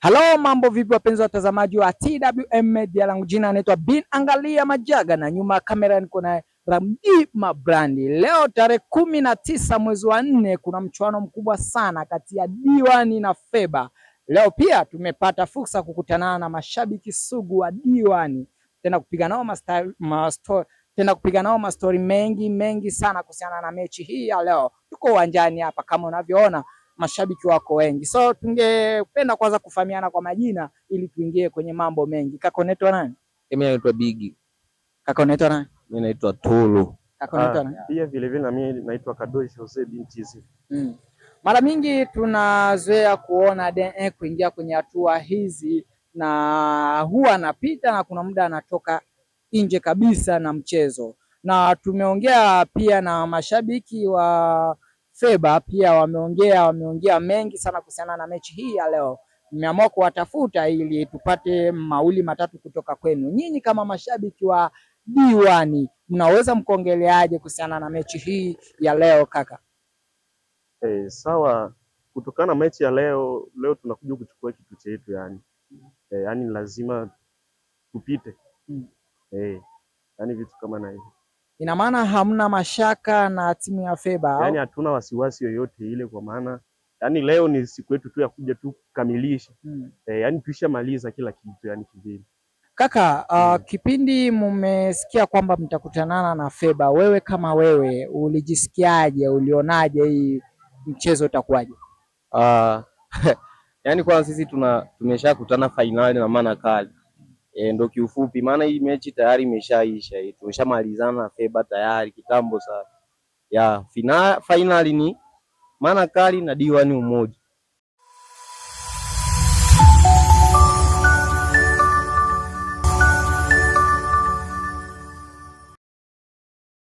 Halo, mambo vipi wapenzi watazamaji wa TWM Media, langu jina anaitwa Bin Angalia Majaga na nyuma ya kamera niko na Ramji Mabrandi. Leo tarehe 19 mwezi wa 4 kuna mchuano mkubwa sana kati ya Diwani na Feba. Leo pia tumepata fursa kukutanana na mashabiki sugu wa Diwani tena kupiga nao mastori mengi mengi sana kuhusiana na mechi hii ya leo. Tuko uwanjani hapa kama unavyoona mashabiki wako wengi, so tungependa kwanza kufahamiana kwa majina ili tuingie kwenye mambo mengi. Kaka unaitwa nani? Mimi naitwa Bigi. Kaka unaitwa nani? Mimi naitwa Tulu. Kaka unaitwa nani? Pia vile vile na mimi naitwa Kadoi Jose binti. Mara mingi tunazoea kuona DN kuingia kwenye hatua hizi na huwa anapita na kuna muda anatoka nje kabisa na mchezo, na tumeongea pia na mashabiki wa Feba pia wameongea mengi sana kuhusiana na mechi hii ya leo. Nimeamua kuwatafuta ili tupate mawili matatu kutoka kwenu. Nyinyi kama mashabiki wa Diwani mnaweza mkuongeleaje kuhusiana na mechi hii ya leo kaka? Sawa, kutokana na mechi ya leo, leo tunakuja kuchukua kitu chetu yani. Yani lazima tupite. Yani vitu kama na hivyo. Ina maana hamna mashaka na timu ya Feba? Yani hatuna wasiwasi yoyote ile, kwa maana yani leo ni siku yetu tu ya kuja tu kukamilisha. Yani tuishamaliza kila kitu yani kivile. Kaka, kipindi mmesikia kwamba mtakutanana na Feba, wewe kama wewe ulijisikiaje? Ulionaje hii mchezo utakuwaje? Yani kwanza sisi tumeshakutana finali na maana kali. Ndo kiufupi maana hii mechi tayari imeshaisha, tumeshamalizana na Feba tayari kitambo sana. Ya finali ni maana kali na Diwani Umoja.